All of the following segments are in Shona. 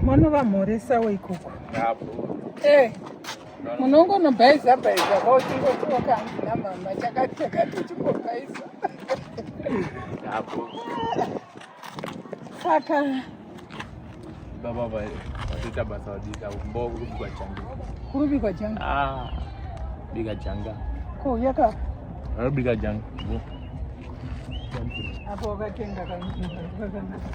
Munovamhoresawo ikoko. Eh. Munongonobhaiza bhaiza ka uchingotiwo kanzi namama chakati chakati uchingobhaiza. Saka baba vatoita basa vadika kumba kurubikwa janga. Kurubikwa janga? Ah. Bika janga. Ko yaka. Varobika janga. Apo wakatenga kakanaka.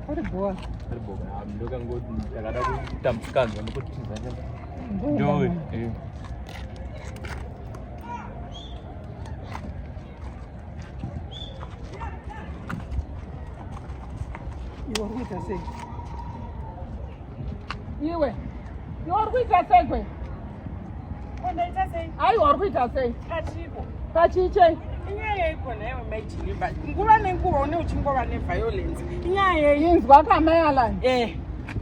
Kari bhowa. Kari bhowa. Ah, ndokangoti ndakada kuita musikanzwa ndokuti ndowe. Eh. Iwe uri kuita sei? Iwe. Iwe uri kuita sei kwe? Ndaita sei? Aiwa uri kuita sei? Pachiko. Pachichei? Inyaya yeiko nhaiwe mai Jilimba? Nguva nenguva une uchingova neviolence. Inyaya yei? Inzwa kamai Alan. Eh.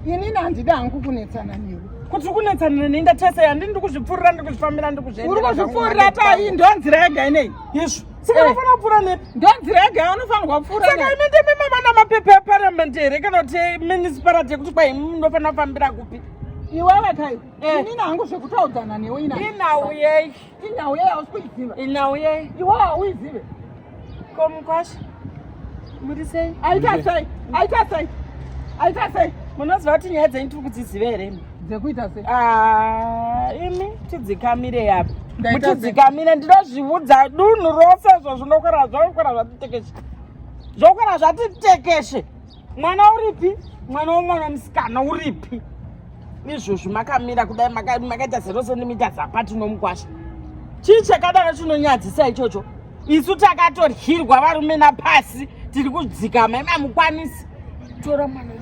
Inini handidi hangu kunetsana newe. Kuti kunetsana neni ndatesa handini ndiri kuzvipfurira ndiri kuzvifambira ndiri kuzviendera. Uri kuzvipfurira pai ndonzira yega inei. Izvo. Saka Eh. unofanira kupfura nepi? Ndonzira yega yaunofanirwa kupfuura. Saka imi ndimi mava namapepa eparliament here kana kuti municipality yekuti kwai imi munofanira kufambira kupi? Iwewe kai. Eh. Inini hangu zvekutaudzana newe ina. Inhau yei? Inhau yei hausi kuiziva. Inhau yei? Iwe hauizive. Ko mukwasha? Muri sei? Aita sei? Aita sei? Aita sei? Munoziva kuti nyaya dzenyu tiri kudziziva here imi? Dzekuita sei? Ah, imi tidzikamire apa. Ndaita sei? Mutidzikamire ndinozviudza dunhu rose izvo zvinokwira zvokwira zvatitekeshe. Zvokwira zvatitekeshe. Mwana uripi? Mwana womwana musikana uripi? Izvozvi makamira kudai makaita zero centimeters apati nomukwasha. Chii chakadaro chinonyadzisa ichocho? Isu takatoryirwa varume napasi tiri kudzikama imi hamukwanisi. Tora mwana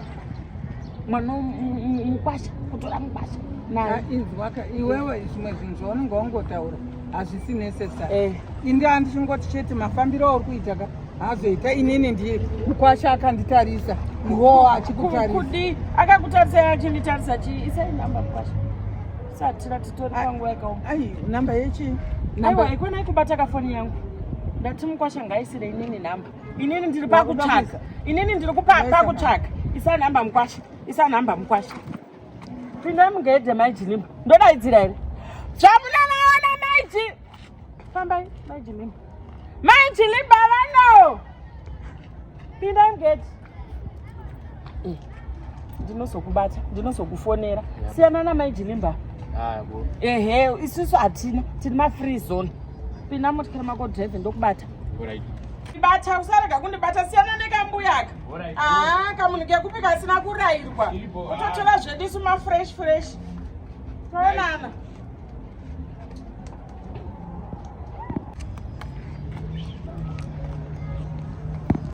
mwana mukwasha kutora mukwasha naye. Inzwaka iwewe zvimwe zvinhu zvaunenge wangotaura hazvisi necessary. Eh. Indi handichingoti chete mafambiro auri kuita ka hazoita inini ndiye mukwasha akanditarisa iwowo achikutarisa. Kudi akakutarisa achinditarisa chii? Isai namba mukwasha. Satira titori panguva yakaoma. Ai namba yechi? Aiwa ikona ikubata kafoni yangu. Ndati mukwasha ngaisire inini namba. Inini ndiri pakutsvaka. Inini ndiri pakutsvaka. Isa namba mukwasha. Isa namba mukwasha. Pindai mugedhe mai Jilimba. Ndodaidzira here? Zvamunanaona mai Ji. Fambai mai Jilimba. Mai Jilimba vano. Pindai mugedhe. Eh, ndinozokubata, ndinozokufonera. Siyana namai Jilimba. Ah, bo. Ehe, isusu hatina, tiri mafree zone. Pinda motikari mako drive ndokubata. Alright. Bata usarega kundibata siyana nekambuyaka. Alright. Ah, kamunhu kekupi kasina kurayirwa. Iripo, ah. Utotora zvedu isu mafresh fresh. Toonana.